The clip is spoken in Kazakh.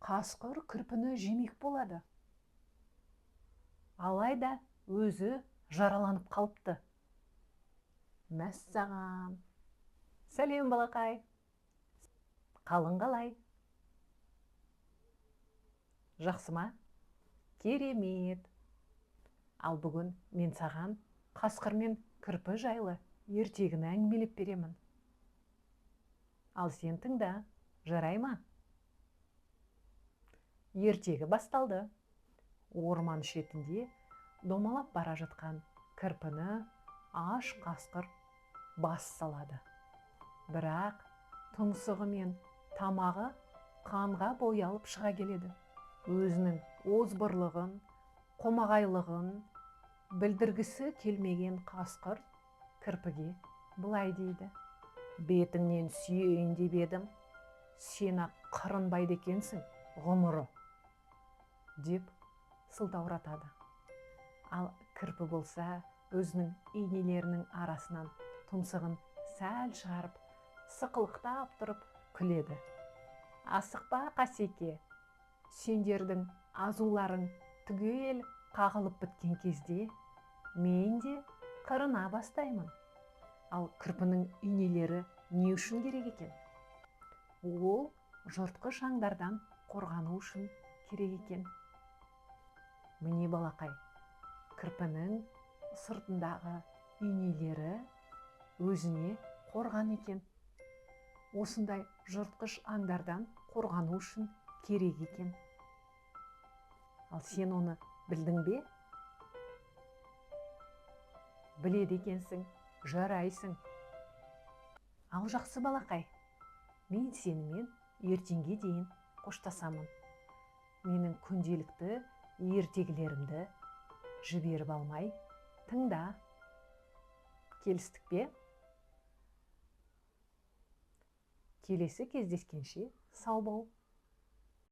Қасқыр кірпіні жемек болады. Алайда өзі жараланып қалыпты. Мәссаған! Сәлем, балақай! Қалың қалай? Жақсы ма? Керемет! Ал бүгін мен саған қасқыр мен кірпі жайлы ертегіні әңгімелеп беремін. Ал сен тыңда, жарай ма? Ертегі басталды. Орман шетінде домалап бара жатқан кірпіні аш қасқыр бас салады. Бірақ тұмсығы мен тамағы қанға боялып шыға келеді. Өзінің озбырлығын, қомағайлығын білдіргісі келмеген қасқыр кірпіге былай дейді: «Бетіңнен сүйейін деп едім, сен-ақ қырынбайды екенсің, ғұмыры», деп сылтауратады. Ал кірпі болса, өзінің инелерінің арасынан тұмсығын сәл шығарып, сықылықтап тұрып күледі. «Асықпа, қасеке, сендердің азуларың түгел қағылып біткен кезде мен де қырына бастаймын». Ал кірпінің инелері не үшін керек екен? Ол жыртқыш аңдардан қорғану үшін керек екен. Міне, балақай, кірпінің сыртындағы инелері өзіне қорған екен. Осындай жыртқыш аңдардан қорғану үшін керек екен. Ал сен оны білдің бе? Біледі екенсің, жарайсың. Ал жақсы, балақай, мен сенімен ертеңге дейін қоштасамын. Менің күнделікті ертегілерімді жіберіп алмай тыңда. Келістік пе? Келесі кездескенше сау бол.